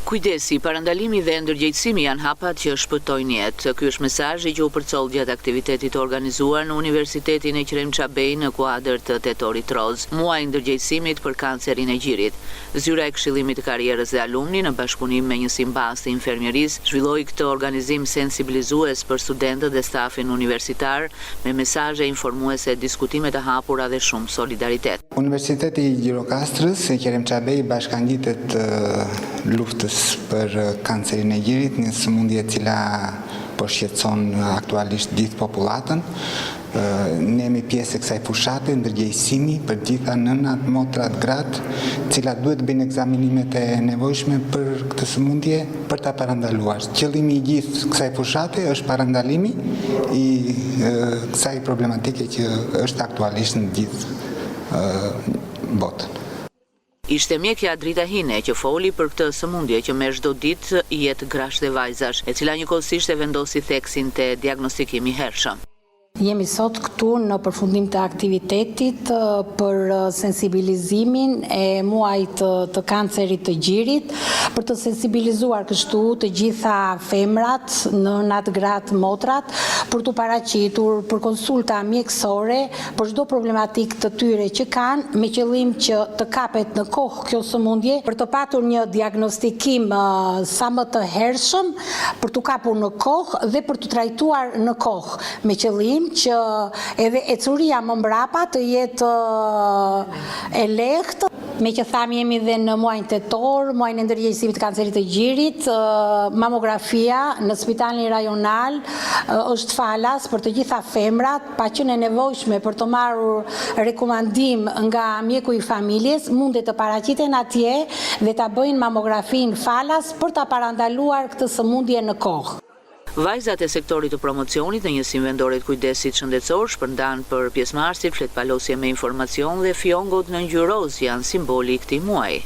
Kujdesi, parandalimi dhe ndërgjegjësimi janë hapat që shpëtojnë jetë. Ky është mesazhi që u përcoll gjatë aktivitetit të organizuar në Universitetin Eqrem Çabej në kuadër të Tetorit Rozë, muaji i ndërgjegjësimit për kancerin e gjirit. Zyra e Këshillimit të Karrierës dhe Alumni në bashkëpunim me njësinë bazë të infermierisë zhvilloi këtë organizim sensibilizues për studentët dhe stafin universitar me mesazhe informuese, diskutime të hapura dhe shumë solidaritet. Universiteti i Gjirokastrës, Eqrem Çabej i bashkangjitet luftës për kancerin e gjirit, një sëmundje e cila po shqetëson aktualisht gjithë popullatën. Ne jemi pjesë e kësaj fushate ndërgjegjësimi për gjitha nënat, motrat, gratë, të cilat duhet të bëjnë ekzaminimet e nevojshme për këtë sëmundje për ta parandaluar. Qëllimi i gjithë kësaj fushate është parandalimi i kësaj problematike që është aktualisht në gjithë botën. Ishte mjekja Drita Hine që foli për këtë sëmundje që merr çdo ditë jetë grash dhe vajzash, e cila njëkohësisht e vendosi theksin te diagnostikimi i hershëm. Jemi sot këtu në përfundim të aktivitetit për sensibilizimin e muajit të kancerit të gjirit, për të sensibilizuar kështu të gjitha femrat, nënat, gratë, motrat, për t'u paraqitur për konsulta mjekësore për çdo problematikë të tyre që kanë, me qëllim që të kapet në kohë kjo sëmundje, për të patur një diagnostikim sa më të hershëm, për t'u kapur në kohë dhe për t'u trajtuar në kohë, me qëllim që edhe ecuria më mbrapa të jetë e lehtë. Meqë thamë jemi dhe në muajin tetor, muajin e ndërgjegjësimit të kancerit të gjirit, mamografia në spitalin rajonal është falas për të gjitha femrat, pa qenë e nevojshme për të marrur rekomandim nga mjeku i familjes, mundet të paraqiten atje dhe ta bëjnë mamografinë falas për ta parandaluar këtë sëmundje në kohë. Vajzat e sektorit të promocionit në njësinë vendore të kujdesit shëndetësor shpërndanë për pjesëmarrësit fletëpalosje me informacion dhe fjongot në ngjyrë rozë që janë simboli i këtij muaji.